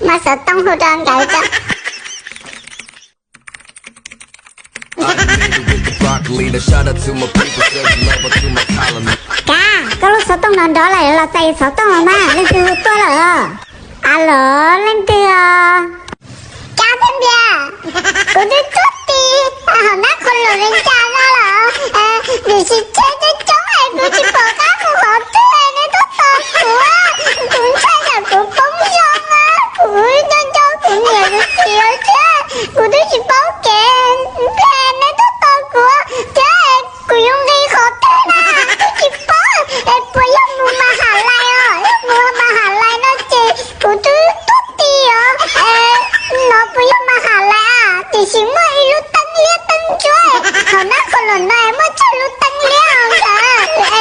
Muab xov tooj hu rau nkawd tso. Kav, koj lub xov tooj no nrov lawm, los txais xov tooj los mas, leej twg hu tuaj lawm? Alos, leej twg os? Kav, twb ntiag, kuv twb tuaj ti hauv nab qhov loos li cas no los, tiam sis tsheb coob coob es kuv tsis pom qab mus qhov twg, neb tuaj tos kuv, kuv ntshai tsam kuv poob zoo na, kuv nco nco kuv niam kuv txiv thiab, kuv twb tsis paub kev, neb tuaj tos kuv thiab, kuv yuav nqis qhov twg na, twb tsis paub es puas yog mus Mas Has Lais os, yog mus Mas Has Lais no ces kuv twb tuaj ti os, no puas yog Mas Has Lais a, tiam sis muaj ib lub teeb liab teeb ntsuab hauv nab qhov loos no, muaj tsawg lub teeb liab os nkawd,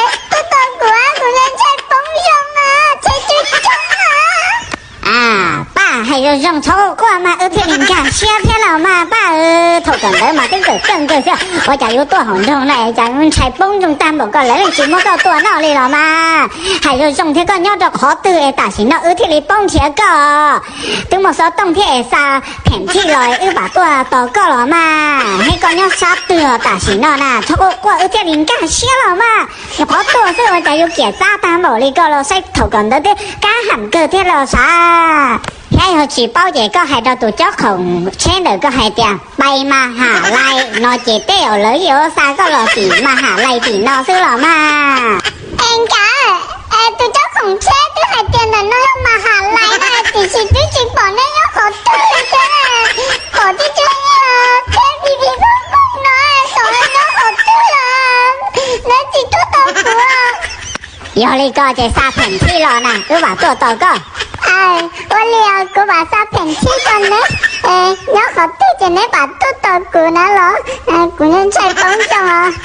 es tuaj tos kuv, kuv ntshai ntshai poob zoo na, tsheb twb coob na. A, Paj, hais zoo zoo txhob quaj mas wb thiaj li nkag siab thiab los mas Paj. Thaum kawm ntawv mas twb kawm kawg kawg xwb, ua cas yuav tuaj hauv nroog no cas ntshai poob zoo tag npaum ko, lawv yeej tsis muab koj tua noj li los mas. Hais zoo zoo thiab, koj nyob rau qhov twg es tam sim no wb thiaj li paub nrhiav koj? Twb muaj xov tooj thiab es xa pheem thij los wb pam tuaj tos koj los mas, thiab koj nyob sab twg tam sim no na, txhob quaj quaj wb thiaj li nkag siab los mas. Nyuam qhuav tuaj xwb ua cas yuav kiam txab tag npaum li ko los, saib thaum kawm ntawv twb kab ham kawg thiab los sav. Thiab yog tsis paub ces koj hais rau tus cob khoom tsheb ntawm koj hais tias pais Mas Has Lais no ces tej zaum lawv yuav xa koj los tim Mas Has Lais tim no xwb los mas. Es nkawd, tus cob khoom tsheb twb hais tias ntawm no yog Mas Has Lais na, tiam sis twb tsis pom neb nyob qhov twg li thiab, pom tib tug tsheb vij vij voog voog no, xyov nyob qhov twg lawm, neb tsis tuaj tos kuv? Yog li ko ces xa pheem thij los na, wb pam tuaj tos koj. Ua li kuv pam xa pheem thij rau neb, nyob qhov twg ces neb pam tuaj tos kuv na los, kuv ntshai poob zoo os.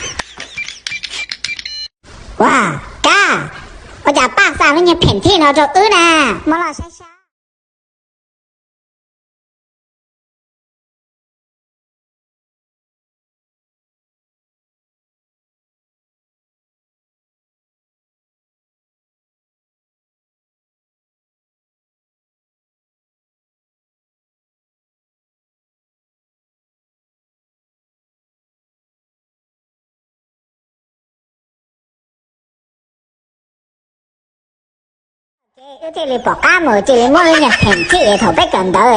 Ua, Kab, ua cas Paj xa lub niag pheem thij no rau wb na? Muab los saib saib. Ces wb thiaj li pom qab mus cia li muab lub niag pheem thij thaum peb kawm ntawv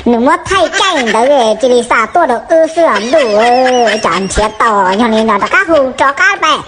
nws muab thaij caij ntawd cia li xa tuaj rau wb xwb os ntuj. Cas nrhiav tau, yog li no rov qab hu rov qab pais.